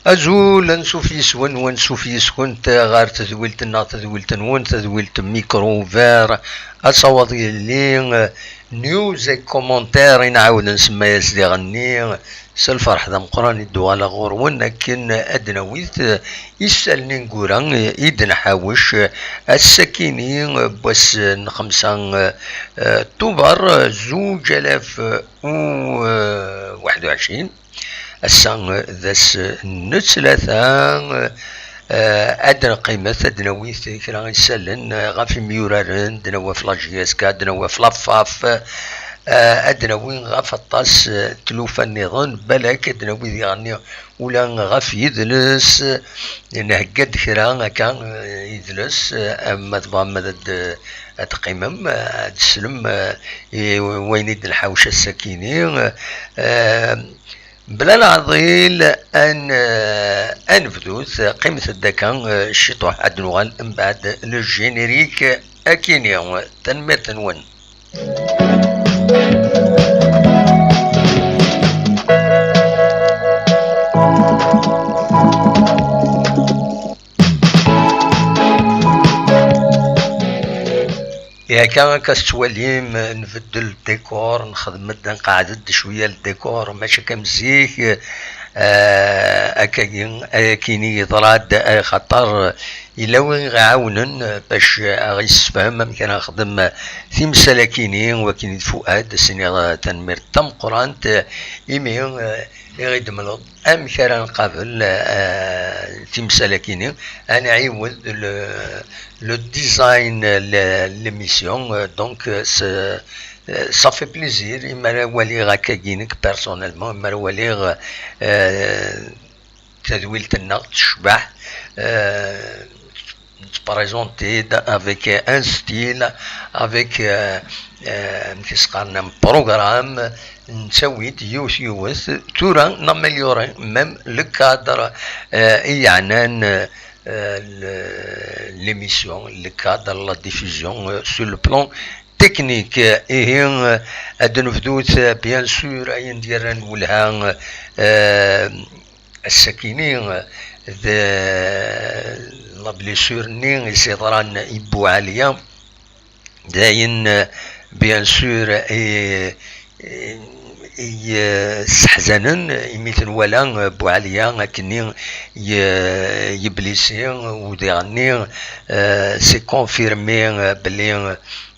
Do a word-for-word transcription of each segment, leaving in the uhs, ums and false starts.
Azul, ansuf yis-wen, wansuf yis-kent ɣer tedwilt-nneɣ, tedwilt-nwen, tedwilt Micro Ouvert. Ad taweḍ yelli, eh, news et commentaires i nɛawed nsemma-yas diɣenni. S lferḥ d ameqqran i d-uɣaleɣ ɣur-wen akken ad d-nawi, eh, isallen ineggura, eh, i d-nḥawec, eh, ass-akini, eh, n wass, eh, n xemsa, eh, eh, Tubeṛ, eh, zuǧ alaf, eh, u, eh, waḥed u ɛecrin. Ass-a d ass n ttlata, eh, ad d-neqqimet, ad d-nawi kra isallen, eh, ɣef imyuraren, ad d-nawi ɣef la J S K, ad d-nawi ɣef la FAF, eh, ad d-nawi ɣef aṭas, eh, tlufa nniḍen, balak ad d-nawi diɣenni ula ɣef yidles, eh, nhegga-d kra akka, eh, idles, eh, ma tebɣam ad d-, ad d-teqqimem, eh, ad d-teslem, eh, i wayen i d-nḥawec ass-akini, eh, Bla leɛḍil, ad n-, ad nebdut, qqimet-d akka, eh, ciṭuḥ, ad nuɣal mbeɛd le générique akini. Tanemmirt-nwen. Ihi akka, akka tettwalim, nbeddel décor, nxedm-d, nqeɛɛed-d cwiya le décor, mačči akka am zik, eh, akkagi, ayakini yeḍra-d, axaṭer yella win i ɣ-iɛawnen bac aɣ-yessefhem amek ara nexdem timsal-akini, wakken i d Fuad, s-iniɣ tanemmirt tameqqrant, imi, eh, i ɣ-id-temleḍ amek ara nqabel, eh, timsal-akini, ad nɛiwed le, le design, le, l'émission, eh, donc, eh, s-, eh, ça fait plaisir, imi ara waliɣ akkagi nekk personnellement, imi ara waliɣ, eh, tadwilt-nneɣ tecbeḥ, eh, nettprésenté-d avec un style, avec, euh, euh, amek i s-qqaren, un programme, nettawi-d yiwet yiwet. Tura, n'améliorer même le cadre, euh, i yeɛnan, euh, le, l'émission, le cadre, la diffusion, euh, sur le plan technique. Ihi, euh, ad nebdut, euh, bien sûr, ayen d-yerran welha, euh, ass-akini, d la blessure-nni i s-yeḍran i Buɛaliya. D ayen, bien sûr, i, i, i, sseḥzanen imi t-nwala Buɛaliya akkenni ye-, yeblisi, u diɣenni, eh, c'est confirmé, eh, belli,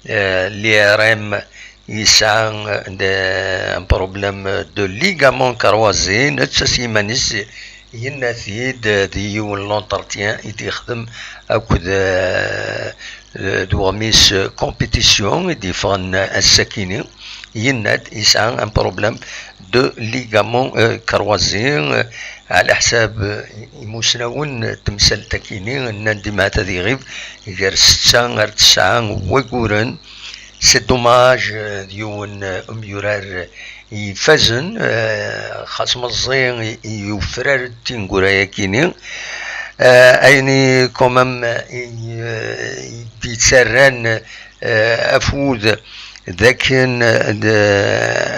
eh, l'I R M yesɛa, euh, de, un problème de ligament croisé, netta s yiman-is yenna-t-id, euh, di yiwen n l'entretien i d-yexdem akked, euh, euh, d uɣmis, euh, compétition i d-yeffɣen ass-akini, yenna-d yesɛa un problème de ligament, euh, croisé, euh, ɛla ḥsab, euh, imusnawen n temsalt-akini nnan-d imɛat ad iɣib gar setta ar tesɛa n waguren. C'est dommage, euh, d yiwen, euh, umyurar ifazen, euh, xas meẓẓi i, i yufrar-d tineggura-yakini. Euh, ayen i, quand même, i, euh, i d-yettarran, euh, afud d akken, euh, d,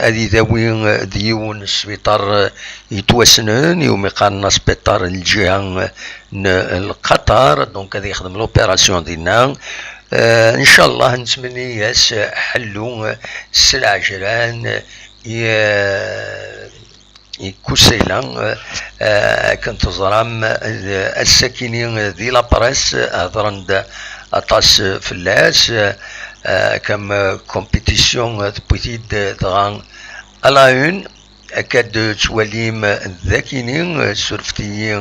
ad idawi, euh, d yiwen n sbiṭar, euh, yettwassnen, iwumi qqaren asbiṭar n lǧiha, euh, n Lqatar, donc ad yexdem l'opération dinna. Eh, ncallah nettmenni-yas ḥellu, eh, s lɛejlan, eh, i, eh, i Kusayla, eh, eh, akken teẓram, eh, ass-akini, eh, di la presse, eh, hedren-d aṭas, eh, fell-as, eh, eh, comme, eh, compétition, eh, tewwi-t-id, eh, dɣa à la une. Akka d-tettwalim d akini, surfet-iyi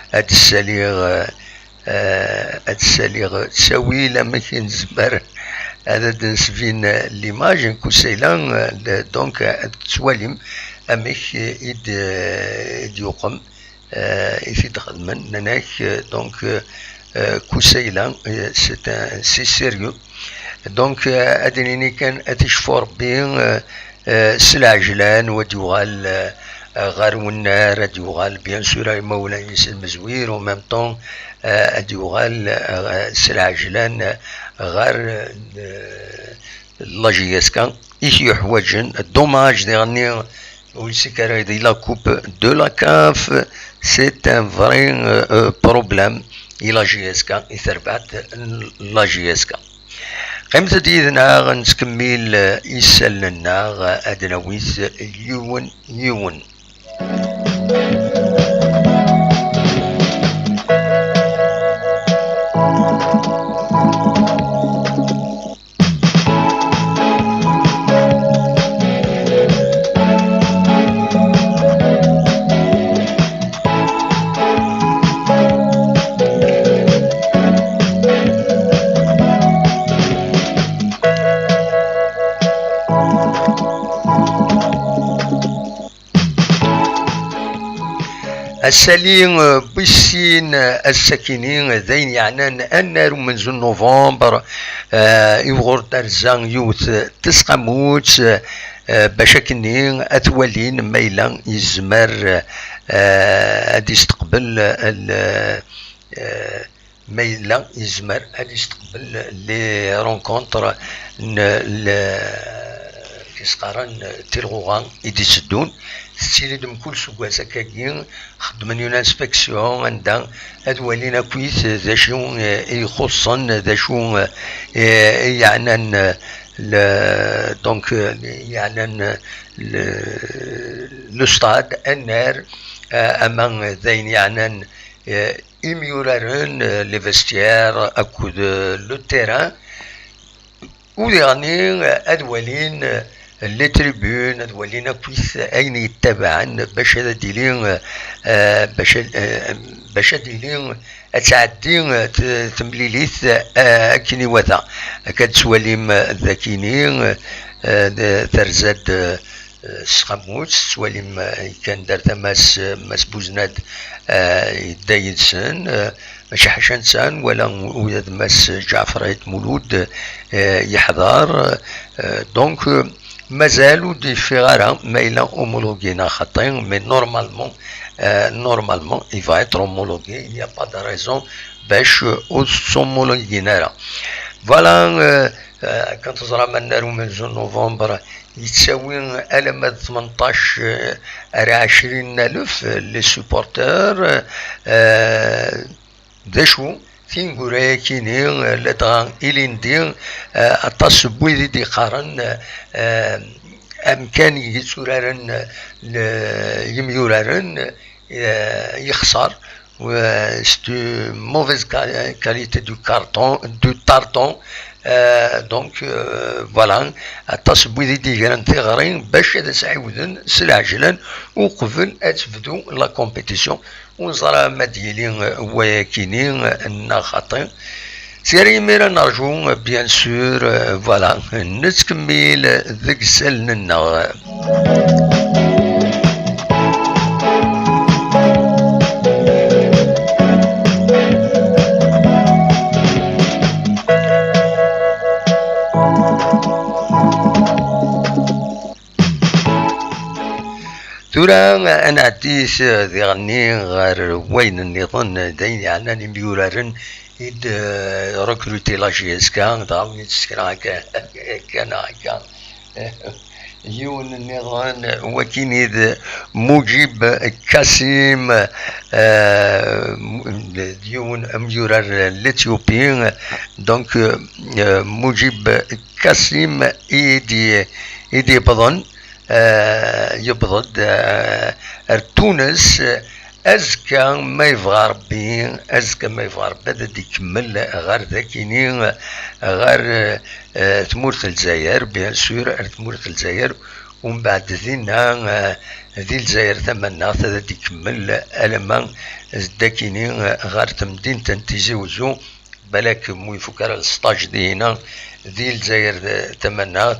ad d-ssaliɣ, eh, ad d-ssaliɣ ttawil amek i nezmer ad d-nesbin l'image n Kusayla, eh, donc ad tettwalim amek i d-, i d-yuqem. Eh, i t-id-xedmen, nnan-ak, eh, donc, eh, eh, Kusayla, eh, c'est un, c'est sérieux. Donc, eh, ad d-nini kan, ad t-icfu Rebbi, eh, eh, s lɛejlan, u ad d-yuɣal, eh, ɣer wennar, ad d-yuɣal, bien sûr, ar imawlan-is lmezwir, en même temps, eh, ad d-yuɣal, eh, s lɛejlan, eh, ɣer, eh, la J S K, i t-yuḥwaǧen. Dommage, diɣenni, Ur yessikar di la coupe de la CAF, c'est un vrai euh, euh, problème i la J S K, i terbaɛt n la J S K. Qqimet-d yid-neɣ, nettkemmil isallen-nneɣ, ad d-nawi yiwen yiwen. Ass-agi, eh, wis sin, eh, ass-akini, eh, d ayen yeɛnan annar umenzu n November, eh, i uɣur terza yiwet, eh, tesqamut, eh, bac akkenni ad t-walin ma yella yezmer, eh, ad isteqbel, eh, l-, eh, ma yella yezmer ad isteqbel les rencontres n l-, kis qqaren tilɣuɣa i d-itteddun. Tettili-d mkul seg wass akkagi, xeddmen une inspection anda ad walin akkit d acu, eh, i ixuṣṣen, d acu, eh, i yeɛnan, eh, le, donc, eh, i yeɛnan, eh, le, le stade, annar, eh, ama d ayen yeɛnan, eh, imyuraren, eh, les vestiaires akked, eh, le terrain. U diɣenni, eh, ad walin, eh, les tribunes, ad walin akkit ayen yettabaɛen bac ad d-tili, eh, eh, bac ad, eh, bac ad d-tili, ad tɛeddi, eh, t-, temlilit, eh, akken iwata. Akka ad twalim, eh, d akini, eh, d-, terza-d, eh, s txamut, tettwalim, eh, kan dar tama-s, eh, Mass Buznad, eh, yedda yid-sen, eh, maca ḥaca netta, nwala ula d Mass Ǧaɛfer Ayt Mulud, eh, yeḥḍer, eh, donc, eh, mazal ur d-yeffiɣ ara ma yella homologué neɣ xaṭi, mais normalement, eh, normalement, il va être homologué, il n'y a pas de raison bac, eh, ur tetthomologuin ara. Voilà, eh, eh, kan teẓram annar umenzu n November, yettawi alamma d tmenṭac, eh, ar ɛecrin n alef, eh, les supporters, eh, d acu, tineggura-yakini, eh, ladɣa ilindi, eh, aṭas n wid i d-yeqqaren, eh, amkan i yetturaren, eh, l-, yimyuraren, eh, yexṣer, euh, c'est une mauvaise qua-, qualité du carton, du tarton. Euh, donc, euh, voilà, aṭas n wid i d-yegran tiɣri bac ad as-ɛiwden s lɛejlan uqbel ad tebdu la compétition. Ur neẓra ma ad yili, euh, wayakini, euh, neɣ xaṭi. Sira imir ad nerju, bien sûr, euh, voilà, nettkemmil deg isallen-nneɣ. Tura ad nɛeddi s-, diɣenni ɣer wayen nniḍen, d ayen yeɛnan imyuraren i d-, eh, recruter la J S K, dɣa win i d-ssekreɣ akka, akka neɣ akka. Yiwen nniḍen, wakini d Mujib Kasim, eh, d yiwen amyurar n l'Éthiopie. Donc, eh, Mujib Kasim i d-, i d-yewwḍen, eh, yewweḍ-d, eh, ar Tunes. Azekka, ma yebɣa Rebbi, azekka, ma yebɣa Rebbi, ad d-ikemmel ɣer dakini, ɣer, eh, tmurt n Lezzayer, bien sûr, ar tmurt n Lezzayer, umbeɛd dinna, eh, di Lezzayer tamaneɣt, ad d-ikemmel alamma d dakini, eh, ɣer temdint n Tizi Uzzu, balak mu ifuk ara le stage dihina di Lezzayer tamaneɣt.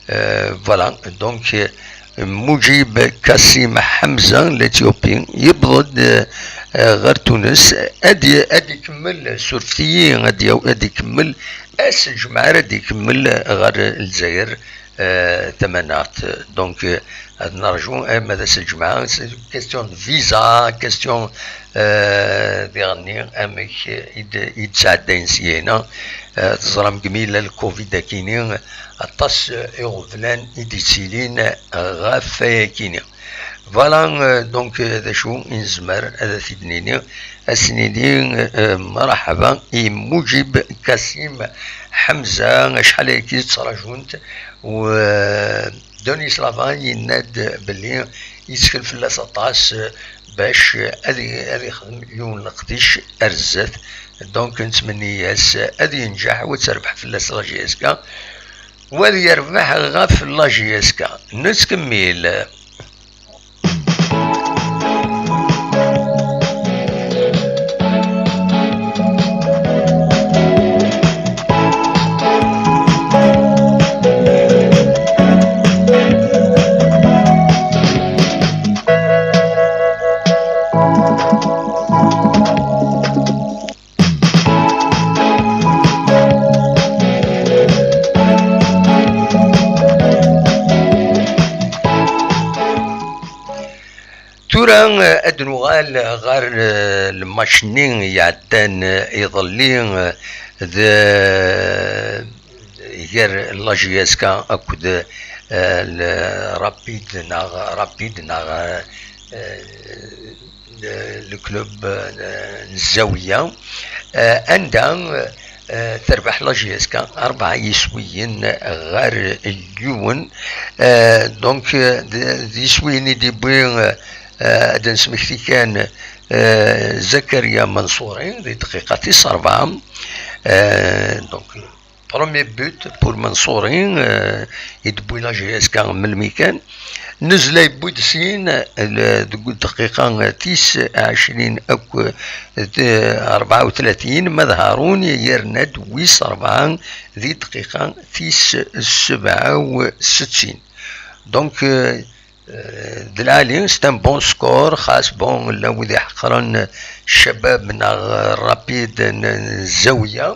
Euh, voilà, donc, euh, Mujib Kasim Hamza, l'Éthiopie, yewweḍ-d, euh, euh, ɣer Tunes, ad y-, ad ikemmel, surfet-iyi, ad yaw-, ad ikemmel ass n Ǧemɛa, ad ikemmel ɣer Lezzayer, euh, tamanaɣt. Donc, euh, ad nerju arma d ass n lǧemɛa, c'est une question de visa, question, euh, diɣenni amek i d-, i d-sɛeddayen syenna. Euh, teẓram deg mi yella lcovid akini, aṭas, euh, iɣeblan i d-ittilin, euh, ɣef ayakini. Voilà, euh, donc, euh, d acu i nezmer ad t-id-nini? Ad s-nini, euh, mṛaḥaba i Muǧib Kasim Ḥemza, acḥal ayagi i tt-ttṛajunt, u, euh, Denis Lava yenna-d belli yettkel fell-as aṭas, euh, bac, euh, ad i-, ad ixdem yiwen n leqdic ar zdat. Donc, nettmenni-as ad yenǧeḥ u ad terbeḥ fell-as la J S K, u ad yerbeḥ ɣef la J S K. Nettkemmil. Tura, eh, ad nuɣal ɣer, eh, lmatch-nni iɛeddan, eh, iḍelli, eh, d, gar la J S K akked, eh, le Rapid neɣ, Rapid neɣ, eh, le, le club, eh, n Zawiya, eh, anda, eh, terbeḥ la J S K rebɛa yiswiyen ɣer yiwen. Eh, donc, eh, d, d yiswiyen i d-yewwi, eh, eh, ad d-nesmekti kan, eh, Zakaria Mansouri di dqiqa tis rebɛa. Eh, donc, premier but pour Mansouri, eh, i d-tewwi la J S K melmi kan. Nezla yewwi-d sin, eh, deg dqiqa tis ɛecrin akked, eh, rebɛa u tlatin, ma d Harun yerna-d wis rebɛa di dqiqa tis sebɛa u settin. Donc, eh, Eh, d lɛali, c'est un bon score, xas, bon, llan wid iḥeqren Cabab neɣ Rapid n, n Zawiya.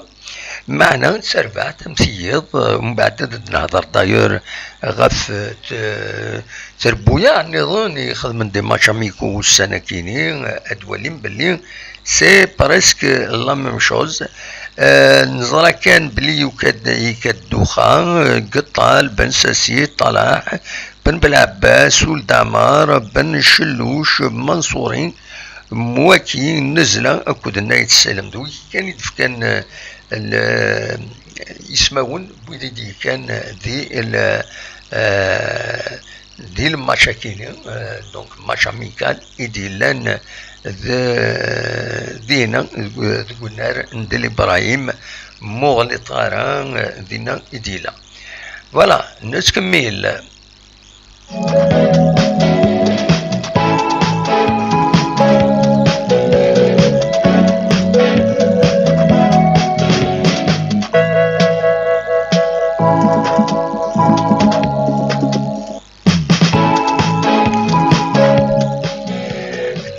Meɛna d tarbaɛt am tiyiḍ, eh, mbeɛd ad d-nehder d'ailleurs ɣef, eh, t-, trebbuyaɛ nniḍen i xedmen des matchs amicaux ussan-akini, eh, ad twalim belli c'est presque la même chose. Eh, neẓra kan belli yuka-d, yekka-d dduxa, eh, Geṭṭal, Ben Sassi, Ṭalaḥ, Ben Belɛebbas, Uld Ɛmar, Ben Celluc, Manṣuri, Mwaki, Nezla akked Nna At Ssalem. D wigi kan i d-fkan, eh, l-, ismawen n wid i d-yekkan di l-, eh, di lmatch-akini, eh, donc match amical i d-yellan d-, dinna deg, deg unnar n Dil Ibrahim, ma ur ɣliṭeɣ ara, eh, dinna i d-yella. Voilà, nettkemmil.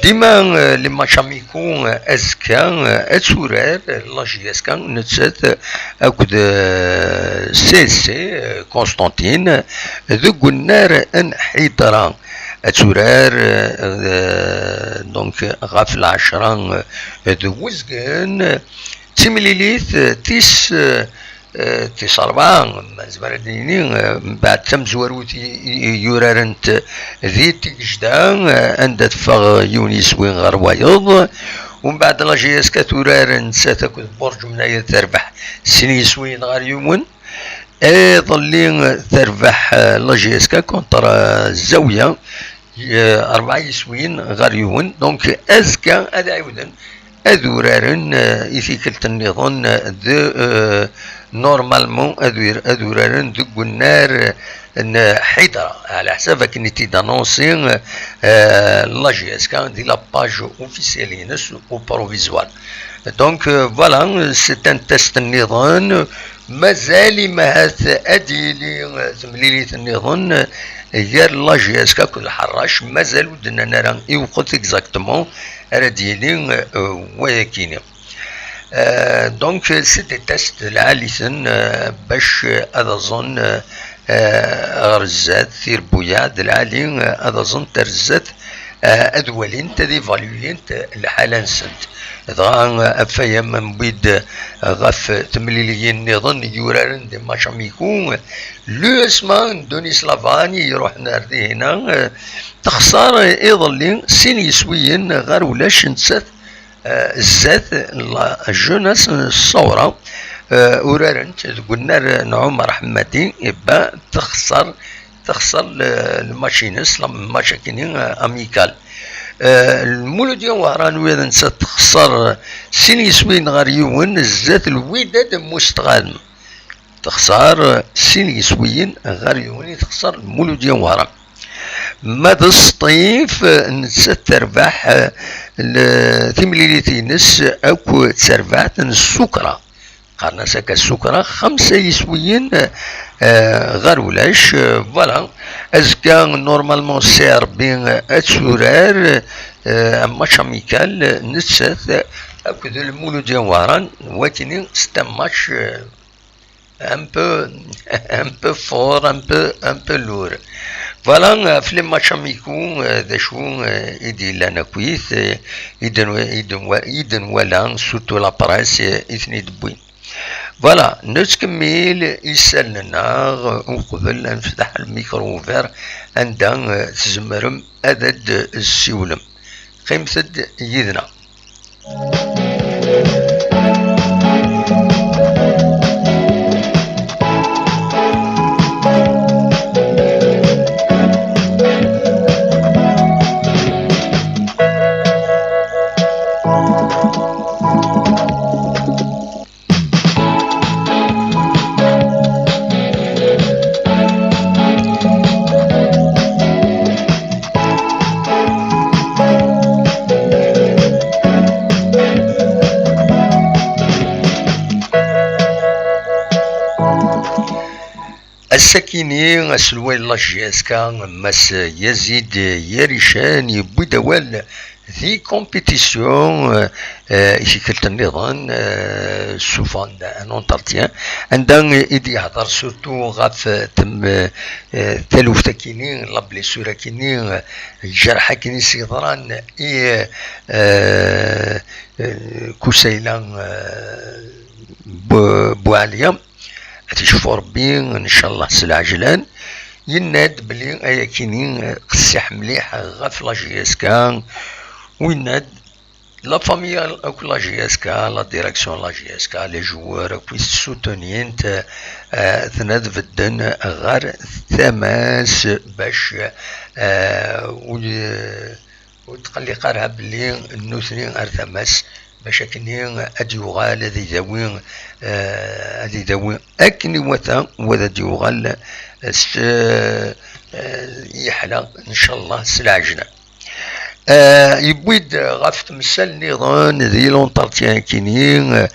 Dima, eh, les matchs amicaux, eh, azekka, eh, ad turar, eh, la J S K nettat, eh, akked, eh, C S C, eh, Constantine, eh, deg unnar n Ḥidra. Ad turar, eh, eh, donc, ɣef lɛecra, eh, d wezgen, eh, d timlilit, eh, tis, eh, eh, tis rebɛa, ma nezmer ad d-nini, eh, mbeɛd tamezwarut i, i, i yurarent di Tigejda, eh, anda teffeɣ yiwen yiswi ɣer wayeḍ. Umbeɛd la J S K turar nettat akked Burǧ Mnayed, terbeḥ sin yiswiyen ɣer yiwen. Iḍelli terbeḥ, eh, la J S K contre, eh, Zawiya, eh, rebɛa yiswiyen ɣer yiwen. Donc, azekka ad ɛiwden ad uraren, eh, i tikkelt nniḍen, eh, de, eh, normalement ad ur-, ad uraren deg unnar, eh, n Ḥidra, ɛla ḥsab akken i t-id-annoncé, eh, la J S K di la page officielle-ines au provisoire. Donc, euh, voilà, c'est un test nniḍen. Mazal imahat ad yili, euh, temlilit nniḍen, euh, gar la J S K akked Lḥerrac. Mazal ur d-nnan ara i lweqt exactement ara d-yili, euh, wayakini. Euh, donc, c'est des tests lɛali-ten, euh, bac, euh, ad ẓren, euh, eh, ɣer zdat, tirebbuyaɛ d lɛali, eh, ad aẓent ar zdat, eh, ad walint, ad ivalyuyint lḥala-nsent. Dɣa, eh, afayam mbid, eh, ɣef temliliyin nniḍen yuraren di match amico, l'U S M A n Denis Lavani iruḥen ar dihina, eh, texṣer iḍelli sin yiswiyen ɣer ulac, nettat eh, zdat la Jeunesse n Ṣṣawra, eh, urarent deg unnar n Ɛumar Ḥemmadi, iba texṣer, texṣer le, lmatch-ines, la match akini, eh, amical. Eh, Lmuludya Wehran wiyaḍ netta texṣer sin yiswiyen ɣer yiwen zdat Lwidad Mustɣalem. Texṣer sin yiswiyen ɣer yiwen i texṣer Lmuludya Wehran. Ma d Sṭif, nettat terbeḥ, eh, le, timlilit-ines akk d terbaɛt n Sukra. Qqaren-as akka Sukra, xemsa yiswiyen, eh, ɣer ulac. Eh, voilà. Azekka, normalement, C R B ad turar, eh, un match amical, nettat akked Lmuludya Wehran, wakini, c'est un match, eh, un peu, un peu fort, un peu, un peu lourd. Voilà, euh, ɣef les matchs amicaux, euh, d acu, euh, i d-yellan akkit, euh, i d-, i d-, i d-nwala, surtout la presse, euh, i ten-id-wwin. Voilà, nettkemmil isallen-nneɣ, euh, uqbel ad nefteḥ le micro ouvert, anda, euh, tzemrem ad d-tessiwlem. Qqimet-d yid-neɣ. Ass-akini, aselway n la J S K, Mass Yazid Yarican, yewwi-d awal di compétition, euh, euh, i tikkelt nniḍen, euh, ssufɣen-d un entretien, anda i d-yehder surtout ɣef, euh, tem-, euh, euh, taluft-akini, la blessure-akini, euh, lǧerḥ-akini s-yeḍran i, euh, euh, Kusayla, euh, Bu-, Buɛliya. Ad t-icfu Rebbi, ncallah s lɛejlan. Yenna-d belli ayakini qessiḥ mliḥ ɣef la J S K, u yenna-d la famille akk la J S K, la direction la J S K, les joueurs akk i t-soutenint, eh, tenna-d bedden ɣer tama-s bac, eh, ur, ur tqelliq ara belli nutni ar tama-s, bac akken ad yuɣal ad idawi, eh, ad idawi akken iwata, u ad d-yuɣal s, eh, yeḥla, ncallah, s lɛejlan. Eh, yewwi-d ɣef temsal nniḍen di l'entretien-akini,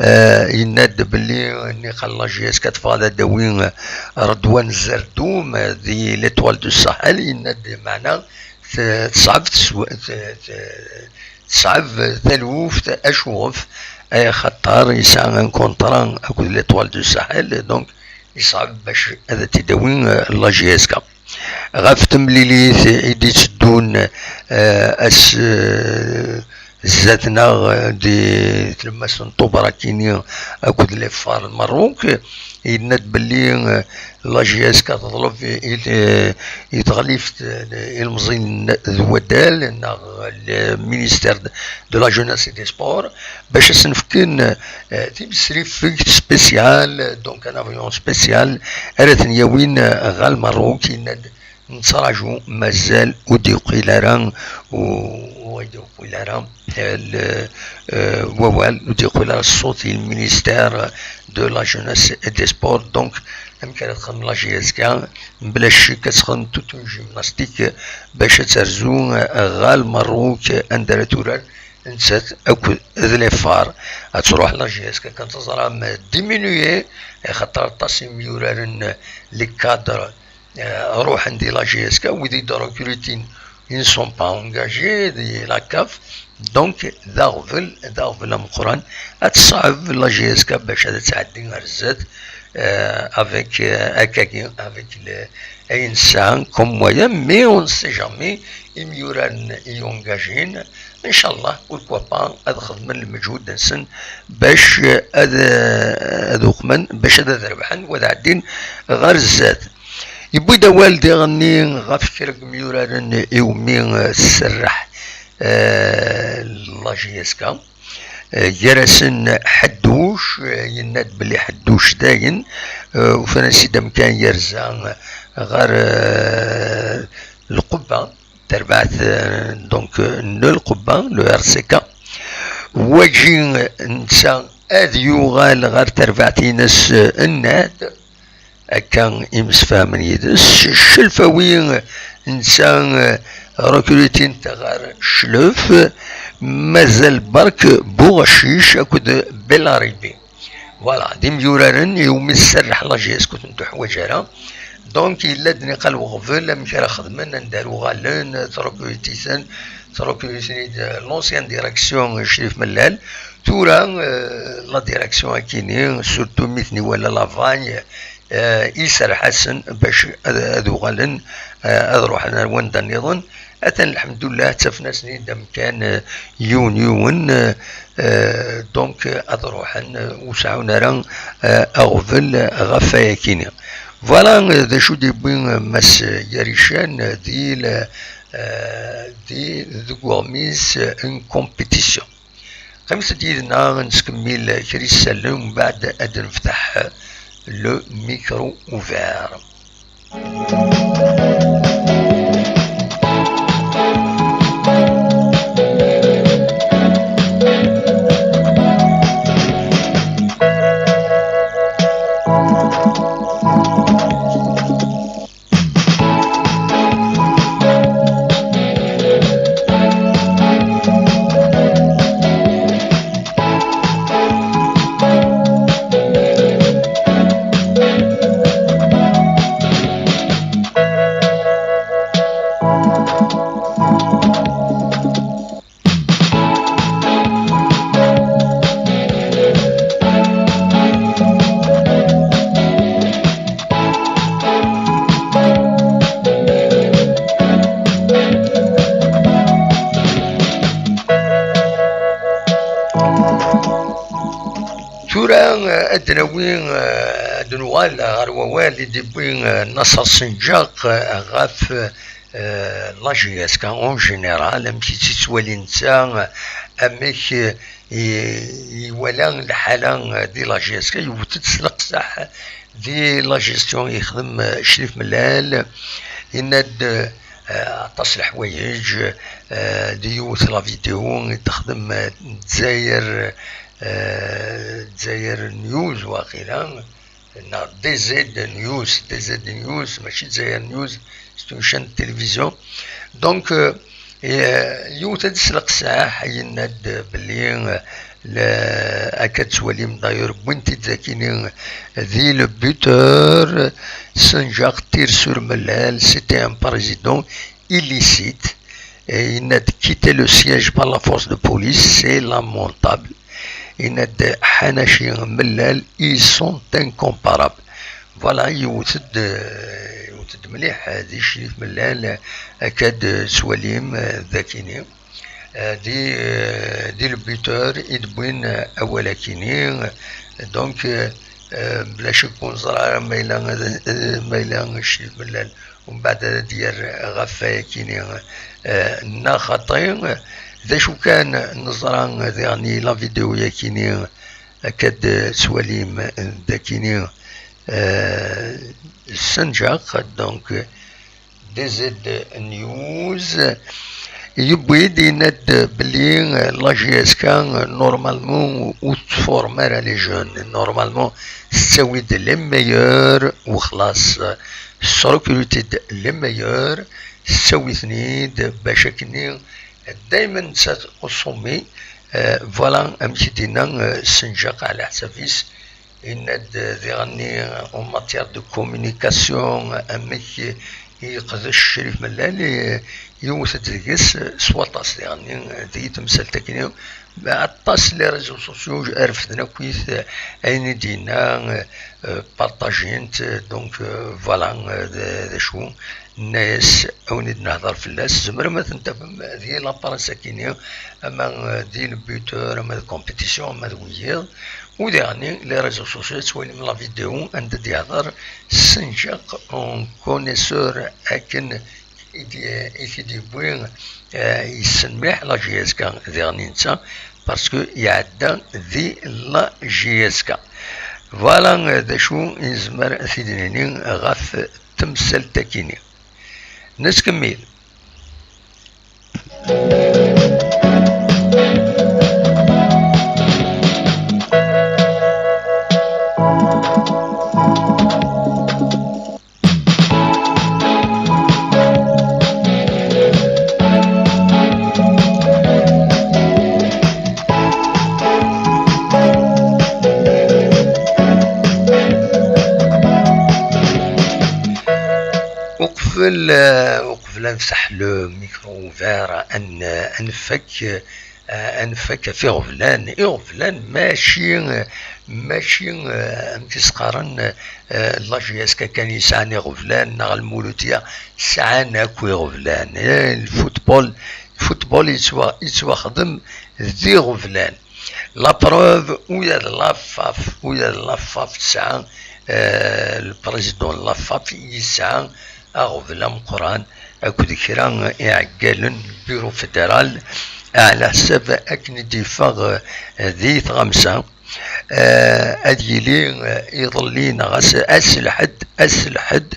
eh, yenna-d belli nniqal la J S K teffeɣ ad d-tawi Redouane Zerdoum di l'Étoile du Sahel, yenna-d meɛna t-, teṣɛeb tesw-, t-, t-, teṣɛeb taluft, acuɣef? Axaṭer yesɛa un contrat akked l'Étoile du Sahel, donc yeṣɛeb bac ad t-id-tawi, euh, la J S K. Ɣef temlilit i d-itteddun, euh, ass, euh, zdat-neɣ, euh, di tlemmast n Ṭubra-kini akked l'Effar Lmerruk, yenna-d belli, euh, la J S K teḍleb i, i, i teɣlift, eh, ilemẓiyen d waddal, neɣ le ministère de, de la Jeunesse et des Sports, bac ad sen-fken, eh, timesrifegt spécial, donc un avion spécial, ara ten-yawin, eh, ɣer Lmerruk, yenna-d, nettraǧu, mazal ur d-yeqqil ara, u-, ur d-yeqqil ara, eh, le, eh, wawal, ur d-yeqqil ara ṣṣut i le ministère de la Jeunesse et des Sports. Donc, amek ara texdem la J S K? Mebla ccek ad texdem toute une gymnastique bac ad terzu, eh, ɣer Lmerruk, anda ara turar nettat akked d l'Effar. Ad truḥ la J S K, kan teẓram, diminuée, axaṭer aṭas imyuraren, les cadres, eh, ruḥen di la J S K, wid i d-recrutin, ils ne sont pas engagés di la CAF. Donc, d aɣbel, d aɣbel ameqqran. Ad teṣɛeb la J S K bac ad tɛeddi ar zdat, euh, avec, euh, akkagi, avec le, ayen nesɛa comme moyen, mais on ne sait jamais, imyuraren i yungajin, ncallah, pourquoi pas, ad xedmen lmeǧhud-nsen bac, euh, ad, euh, ad uqmen, bac ad, ad rebḥen, wa ad ɛeddin ɣer zdat. Yewwi-d awal diɣenni ɣef kra n yimyuraren iwumi, euh, tserreḥ, euh, la J S K. Eh, gar-asen Ḥedduc, eh, yenna-d belli Ḥedduc dayen, eh, ufan-as-id amkan yerza ɣer, eh, Lqubba, tarbaɛt, eh, donc, eh, n Lqubba, le R C K. Wagi, eh, netta ad yuɣal ɣer terbaɛt-ines, eh, nnad. Akka i msefhamen yid-s. Ccelfawi netta, eh, recrutin-t ɣer Cclef, mazal berk Buɣacic akked Belaribi. Voilà, d imyuraren iwumi tserreḥ la J S K ur ten-tuḥwaǧ ara. Donc, yella-d niqal uɣbel amek ara xedmen, anda ara uɣalen, trucruti-ten, trucruti-ten-id, eh, l'ancienne direction, eh, Crif Mellal. Tura, eh, la direction akini, surtout mi ten-iwala la Vagne, eh, iserreḥ-asen bac ad, ad uɣalen, eh, ad ruḥen ar wanda nniḍen. Atan, lḥemdullah, ttafen-asen-id amkan, eh, yiwen yiwen, eh, eh, donc, eh, ad ruḥen, eh, ur seɛɛun ara, eh, aɣbel, eh, ɣef wayakini. Voilà, eh, d acu d-yewwi, eh, Mass Yarican, eh, di l-, eh, di, deg uɣmis, eh, n compétition. Qqimet-d yid-neɣ, ad nettkemmil kra isallen, umbeɛd ad d-nefteḥ le micro ouvert. Tura, eh, ad d-nawi, eh, ad d-nuɣal ɣer wawal i d-yewwi, eh, Naṣer Senǧaq, eh, ɣef, eh, la J S K en général, amek i tt-yettwali netta, amek, eh, i, iwala lḥala, eh, di la J S K, yewwet-d s leqseḥ di la gestion yexdem, eh, Crif Mellal, yenna-d, eh, aṭas leḥwayeǧ, eh, di yiwet la vidéo i texdem, eh, Dzayer, eh, Dzayer News waqila, neɣ D Z News, D Z News, mačči Dzayer News, c'est une chaîne de télévision. Donc, euh, eh, yiwet-d s leqseḥ, yenna-d belli, eh, la, akka tettwalim, d'ailleurs, wwin-t-id dakini di le buteur, Senǧaq tire sur Mellal, c'était un président illicite. Et yenna-d quitter le siège par la force de police, c'est lamentable. Yenna-d Ḥanaci Mellal, ils sont incomparables. Voilà, yiwet-d, yiwet-d mliḥ, eh, di Crif Mellal, akka d-tettwalim, eh, dakini. Eh, di, eh, di le buteur i d-wwin, eh, awal akini. Donc, eh, eh, bla cek ur neẓra ara ma yella, eh, ma yella Crif Mellal umbeɛd ad d-yerr ɣef wayakini, eh, neɣ xaṭi. D acu kan, neẓra diɣen la vidéo yakini, akka d-tettwalim dakini, eh, Senǧaq, donc, D Z News, yewwi-d, yenna-d belli, eh, la J S K, eh, normalement, ur tforme ara les jeunes. Normalement, tettawi-d les meilleurs, u xlaṣ, eh, tesrecruti-d les meilleurs, tettawi-ten-id, bac akkenni, daymen nettat au sommet. Eh, voilà amek i d-yenna, eh, Senǧaq ɛla ḥsab-is. Yenna-d, eh, diɣenni, eh, en matière de communication, eh, amek i yeqdec Crif Mellal, eh, yewwet-d deg-s, eh, s waṭas diɣenni, eh, di temsalt akkenni, Aṭas les réseaux sociaux refden akkit ayen i d-yenna, euh, partagen-t, donc, euh, voilà, euh, d d acu, nna-yas a wen-id-nehder fell-as, tzemrem ad ten-tafem di la presse akini, ama, euh, di le buteur, ama de compétition, ama d wiyiḍ. U diɣen les réseaux sociaux, ad twalim la vidéo anda d-yehder Senǧaq, un connaisseur akken i d-, i t-id-yewwi, eh, yessen mliḥ la J S K diɣen netta, parce que iɛedda di la J S K. Voilà, eh, d acu i nezmer ad t-id-nini ɣef temsalt-akini. Nettkemmil. Uqbel, eh, uqbel ad nfeḥ le micro ouvert, ad n-, ad nfak, eh, ad nfak ɣef iɣeblan. Iɣeblan mačči, mačči, eh, amek i s-qqaren, eh, la J S K kan yesɛan iɣeblan, neɣ Lmuludya sɛan akk iɣeblan. Eh, lfutbol, lfutbol yettwa-, yettwaxdem d iɣeblan. La preuve, ula d la FAF, ula d la FAF tesɛa, eh, le président n la FAF yesɛa aɣbel ameqqran akked kra iɛeggalen n Bureau Fédéral, ɛla ḥsab akken i d-yeffeɣ, eh, di tɣamsa. Eh, ad yili, eh, iḍelli neɣ ass, ass lḥedd, ass lḥedd,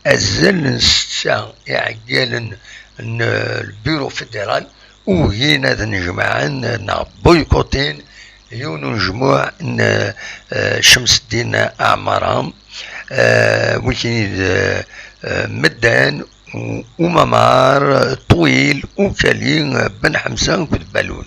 azal n setta iɛeggalen n, eh, le Bureau Fédéral ugin ad nnejmaɛen neɣ boycottin yiwen unejmuɛ n, eh, Cemseddin Ɛmara, eh, wikini d, eh, Meddan, U-, Umamar, Ṭwil, Ukali, Ben Ḥemza akked Balun.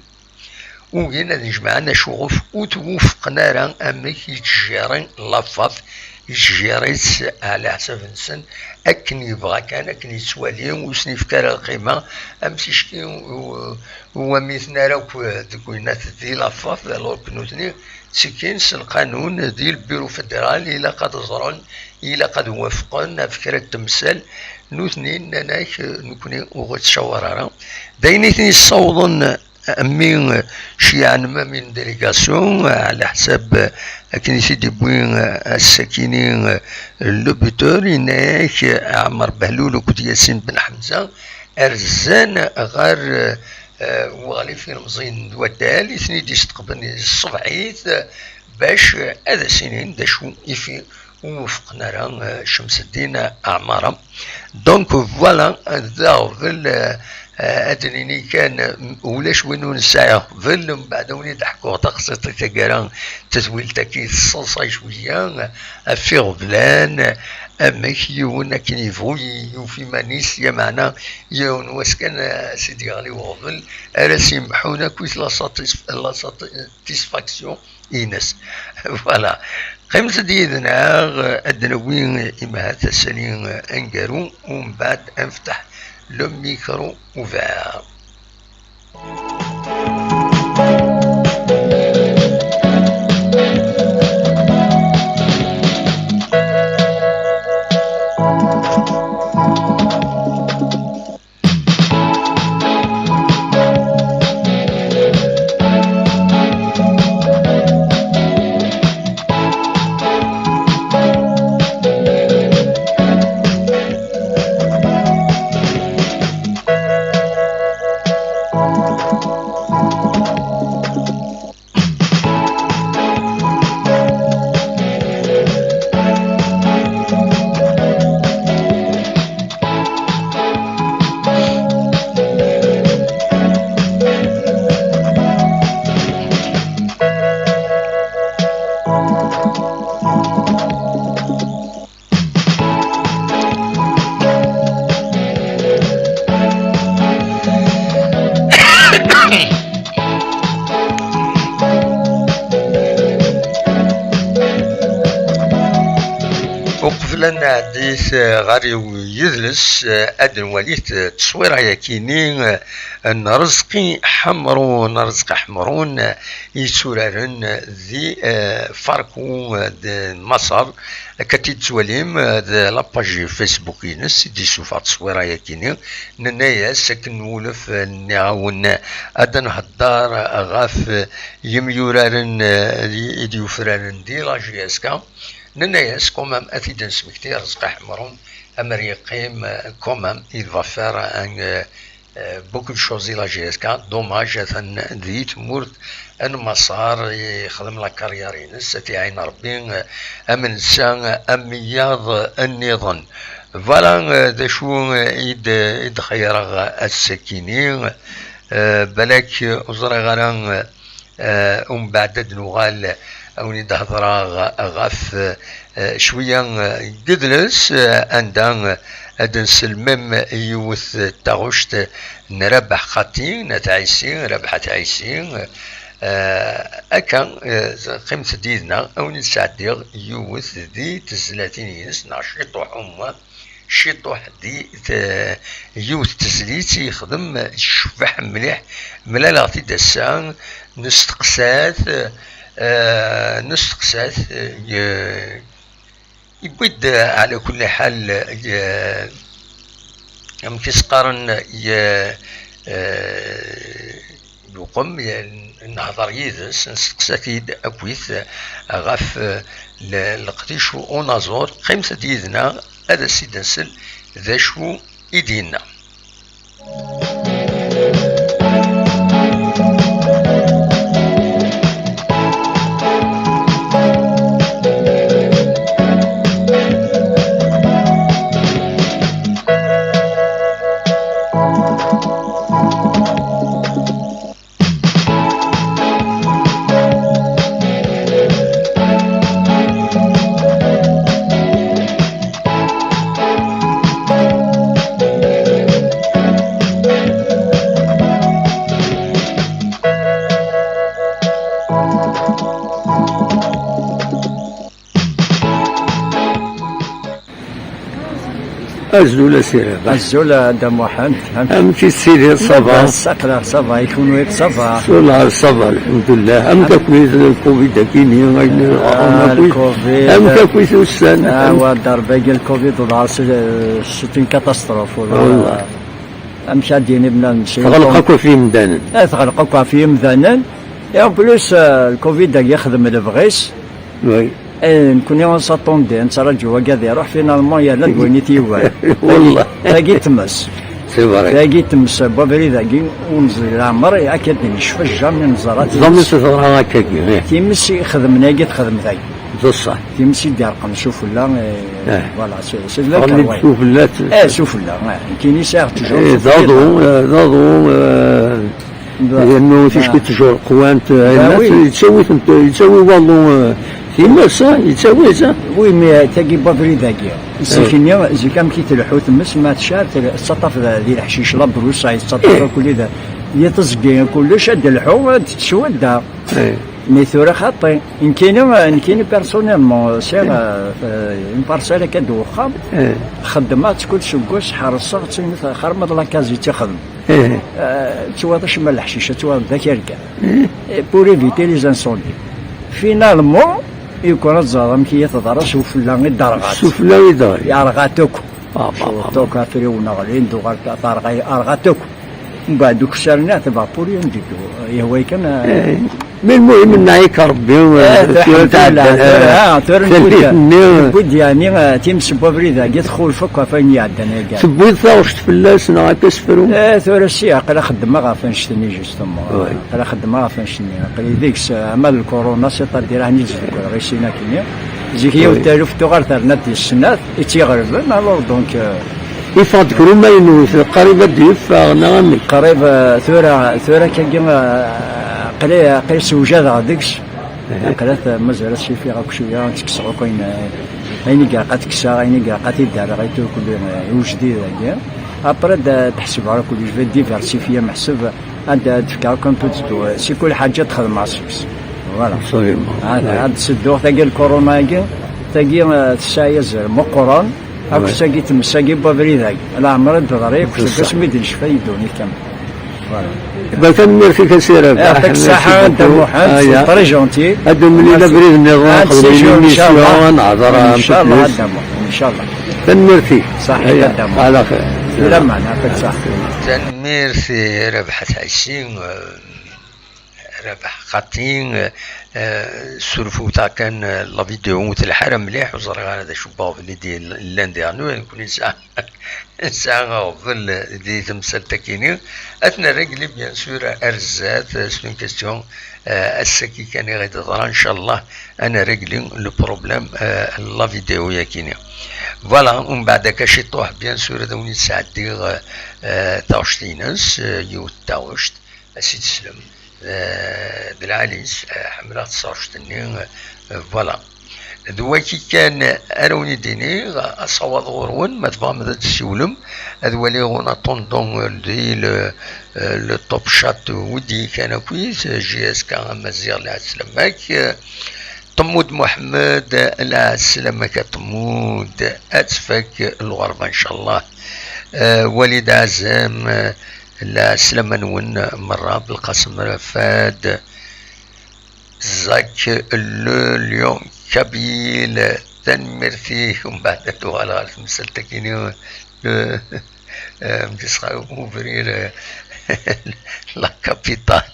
Ugin ad jemɛen acuɣef ur twufqen ara amek yettjiri la FAF, yettjiri-tt ɛla ḥsab-nsen, akken yebɣa kan, akken yettwali, ur sen-yefka ara lqima, am ticki u-, u-, wamiten ara akk deg winnat di la FAF, alors que nutni ttekkin s lqanun di le Bureau Fédéral, ilaq ad ẓren, ilaq ad wafqen ɣef kra n temsal, nutni nnan-ak, nekni ur ɣ-ittcawar ara. D ayen i ten-yessawḍen, mi, eh, ceyyɛen même une délégation, eh, ɛla ḥsab, eh, akken i t-id-yewwi, eh, ass-akini, eh, le buteur, yenna-yak, eh, Ɛmer Behlul akked Yasin Ben Ḥemza rzan ɣer, eh, eh, Weɣlif Ilemẓiyen d Waddal, i ten-id-isteqben ṣṣbeḥ-it, eh, bac, eh, ad as-inin d acu i fi-, ur wufqen ara, eh, Cemseddin Ɛmara. Donc, voilà, d aɣbel, eh, eh, ad d-nini kan, eh, ulac win ur nesɛi aɣbel, mbeɛd ad wen-id-ḥkuɣ taqsiṭ i taggara, tadwilt-agi teṣṣeḍṣay cwiya, eh, ɣef iɣeblan, eh, amek yiwen akken yebɣu y-, yuf iman-is, lameɛna yiwen wass kan, eh, a s-id-yeɣli uɣbel, ara s-yemḥun akkit la satis-, la satisfaction ines. Voilà. Qqimet-d yid-neɣ, ad d-nawi imahat asali aneggaru, umbeɛd ad nfteḥ le micro ouvert. La nɛeddit, eh, ɣer yiw yidles, eh, ad nwali t-, tteswira-yakini, eh, n Rezqi Ḥemrun. Rezqi Ḥemrun, eh, yetturaren di, eh, Farku, eh, d Maṣer. Akka tt-id-tettwalim, eh, d la page Facebook-ines i d-yessufeɣ tteswira-yakini. Nenna-yas akken nwulef, eh, nniɣ-awen, eh, ad nhedder ɣef, eh, yimyuraren, eh, i d-yufraren di la J S K. Nenna-yas, quand même, ad t-id-nesmekti, Rezqi Ḥemrun, amer yeqqim, euh, quand même, il va faire un, euh, euh, beaucoup de choses i la J S K. Dommage, atan di tmurt n Maṣer, yexdem la carrière-ines, ad t-iɛin Rebbi, euh, am netta, am wiyaḍ nniḍen. Voilà, euh, d acu, euh, i d-, i d-xeyyreɣ ass-akini. Euh, balak, euh, ur ẓriɣ ara, euh, Eh, umbeɛd ad nuɣal, a wen-id-hedreɣ ɣef, eh, cwiya, eh, n yidles, eh, anda, eh, ad nsel même yiwet taɣect n Rabaḥ Xati n At Ɛisi, Rabaḥ At Ɛisi. Eh, akka, eh, qqimet-d yid-neɣ, a wen-id-sɛeddiɣ yiwet di tezlatin-ines, neɣ ciṭuḥ umma. Ciṭuḥ di t-, yiwet tezlit i yexdem tecbeḥ mliḥ, mlaleɣ-t-id ass-a, nesteqsa-t, eh, nesteqsa-t, eh, yewwi-d, ɛla kulli ḥal, eh, amek i s-qqaren, eh, eh, Luqem, nehder yid-s, nesteqsa-t-id akkit ɣef, eh, le-, leqdic unaẓur. Qqimet-d yid-neɣ ad as-id-nsel d acu i d-yenna. Azul a Sirem. Azul a Dda Muḥend. Amek i tessidiḍ, ça va? Ass aql-aɣ ça va, i kunwi ça va? Ula ça va, lḥemdullah. Amek akk-it lkovid akini, ayen iruḥen akk-it? Amek akk-it ussan? Ah, wa ddṛeb-agi lkovid, uḍar, c'est, c'est une catastrophe, uḍar. Wallah. Amek ad d-yini bnadem? Teɣleq akk ɣef yimdanen. Ah, teɣleq akk ɣef yimdanen. Et en plus, euh, lkovid-agi yexdem lebɣi-s. Oui. Eh, nekkni on s'attendait, nettraǧu wagi ad iruḥ, finalement yerna d wayen i t-yugar. Wallah. Tagi, tagi tmes. C'est vrai. Tagi tmes n wabrid-agi, ur nezli leɛmer akka ad d-necfa, jamais neẓra times. Jamais teḍra akkagi, eh. Times i xedmen agi, texdem tagi. D ṣṣeḥ. Times i d-yerqen sufella, eh, voilà, c'est, c'est de la... Ɣelli-d sufella. Eh, sufella, eh. Nekkini sɛiɣ toujours sufella. D aḍu, eh, d aḍu, eh, Yernu ticki ttjur qwant, yettawi-tent, yettawi waḍu, eh, timas, ah, yettawi-tt, ah. Oui, mais tagi n wabrid-agi, zik-nni, zik amek i telḥu tmes, ma tecɛel, tettaṭṭaf di leḥcic, la brousse, tettaṭṭaf akk di, di teẓgi, kullec, ad d-telḥu, ad teswadda. Mais tura xaṭi. Nekkini, nekkini personnellement, sɛiɣ, eh, une parcelle akka d uxxam, xeddmeɣ-tt kul seggas, ḥerṣeɣ-tt, xarma d la case i tt-ixedmen. Eh, ttwaḍ acemma leḥcic, ad ttwaḍ d akerkan. Eh, pour éviter les incendies. Finalement, yukan ad tẓer amek i teḍra, sufella i d-terɣa. Sufella i d-terɣa. Yerɣa-t akk. Ah, ah, ah. Cewweḍ akk afriwen ɣlin, d uɣal terɣa, yerɣa-t akk. Mbeɛd ukessar-nni, tebɣa pour rien du tout. Yehwa kan, eh, Mais lmuhim, nnaɛik Rebbi, eh, tura tɛedda, tura, eh, ah, tura newwi-d, newwi-d, yeɛni, eh, times n wabrid-agi txulef akk ɣef wayen iɛeddan yakan. Tewwiḍ taɣect fell-as neɣ akka sefru? Eh, tura si, aql-aɣ xeddmeɣ ɣef annect-nni, justement. Aql-aɣ xeddmeɣ ɣef annect-nni. Aql-i deg-s, eh, amal lkuruna, c'est-à-dire, akken i d-zegreɣ i sin akkenni. Zik yiwet taluft tuɣal terna-d yes snat, i tt-iɣelben, alors donc, euh, Yeffeɣ-d kra umaynut, qrib ad d-yeffeɣ, neɣ amek? Qrib, eh, tura, tura akkagi, eh, aql-i, aql-i sewjadeɣ deg-s. Aql-at, eh, mazal ad s-ifiɣ akk cwiya, ad tekkseɣ akk ayen, eh, ayen i ilaq ad kkseɣ, ayen i ilaq ad t-id-rreɣ i tukli, eh, i ujdid-agi. Après, ad, ad ḥesbeɣ akk, je vais diversifier meḥseb, ad, ad fkeɣ akk un peu de tout. Si kul ḥaǧa ad xedmeɣ seg-s. Voilà. Absolument. Ad, ad sedduɣ tagi lkuruna-agi, Tagi, eh, tesɛa azal meqqren, akk tagi temsagi n wabrid-agi. Leɛmer ad d-teḍri, akk seg asmi d-necfa i ddunit kamel. Voilà. Ba, tanemmirt-ik a Si Rabaḥ. Yaɛṭik ṣṣeḥḥa a Dda Muḥend, c'est très gentil. Ad d-nemlil abrid nniḍen, ad nexdem une émission, ad nehḍer un peu plus. Inchallah a Dda Muḥend, inchallah. Tanemmirt-ik. Ṣaḥit a Dda Muḥend. Ala xir. Lameɛna, yaɛṭik ṣṣeḥḥa. Tanemmirt i Rabaḥ At Ɛissi, eh, Rabaḥ Xati, eh, surfew-aɣ kan, eh, la vidéo ur telḥa ara mliḥ, ur ẓriɣ ara d acu n waɣbel i d-yellan diɣen, nekkni nesɛa, nesɛa aɣbel di temsalt-akini. Ad t-nrégli, bien sûr, ar zdat, eh, c'est une question, eh, ass-agi kan i ɣ-d-teḍra, inchallah, ad nrégli le problème, eh, n la vidéo-yakini. Voilà, umbeɛd akka ciṭuḥ, bien sûr, ad awen-d-sɛeddiɣ, eh, eh, taɣect-ines, eh, yiwet taɣect. A s-id-slem, eh, d lɛali-s, eh, ḥemmleɣ taseṛct-nni, eh, voilà. D waki kan ara wen-id-iniɣ, asawaḍ ɣur-wen, ma tebɣam ad d-tessiwlem, ad waliɣ en attendant di le, eh, le top chat wid kan akkit, J S K Amaziɣ, lɛeslama-k, eh, Ṭemmud Muḥemmed, lɛeslama-k a Ṭemmud, ad tfak lɣerba, incallah. Eh, Walid Azem, eh, lɛeslama-nwen merra, Belqasem Rafad, Zak, le Lion Kabyle, tanemmirt-ik, umbeɛd ad tuɣal ɣer temsalt-akini, le, eh, mkisxa ubrir, eh, la capitale.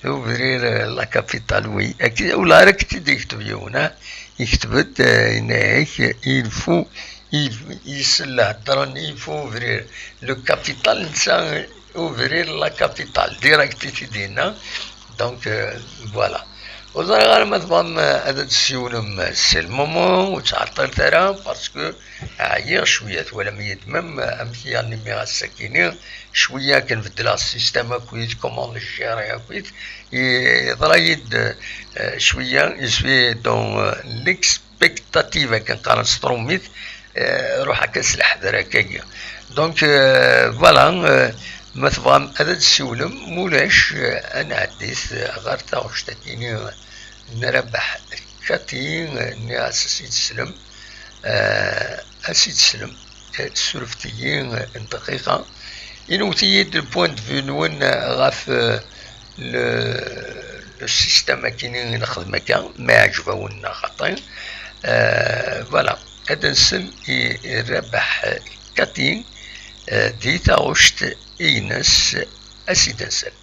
Ubrir, eh, la capitale, oui. Ak-, ula ara k-t-id-yekteb yiwen, ah, yekteb-d, eh, yenna-ak, il faut, il, isell heddren, il faut ouvrir le capital, netta ouvrir la capitale, direct i t-id-yenna. Donc, euh, voilà. Ur ẓriɣ ara ma tebɣam, euh, ad d-tessiwlem, euh, c'est le moment, ur ttɛeṭṭilet ara, parce que ɛyiɣ cwiya, twalam-iyi-d même, euh, amek i aɣ-nniɣ ass-akini, cwiya akken beddleɣ système akkit, comment le gérer akkit, yeḍra-yi-d, euh, cwiya, je suis dans, euh, l'ex- expectative akken qqaren s trumit, eh, ruḥ akka s leḥder akkagi. Donc, eh, voilà, eh, ma tebɣam ad d-tessiwlem, mulac, eh, ad nɛeddit, eh, ɣer taɣect-agi n Rabaḥ Kati, eh, nniɣ-as a s-id-slem, eh, a s-id-slem. Surfet-iyi n dqiqa. Inwet-iyi-d le point de vue-nwen ɣef, euh, le, le système akini i nexdem akka, ma iɛǧeb-awen neɣ xaṭi. Euh, voilà, ad nsel i, i Rabaḥ Kati, euh, di taɣect-ines, a s-id-nsel.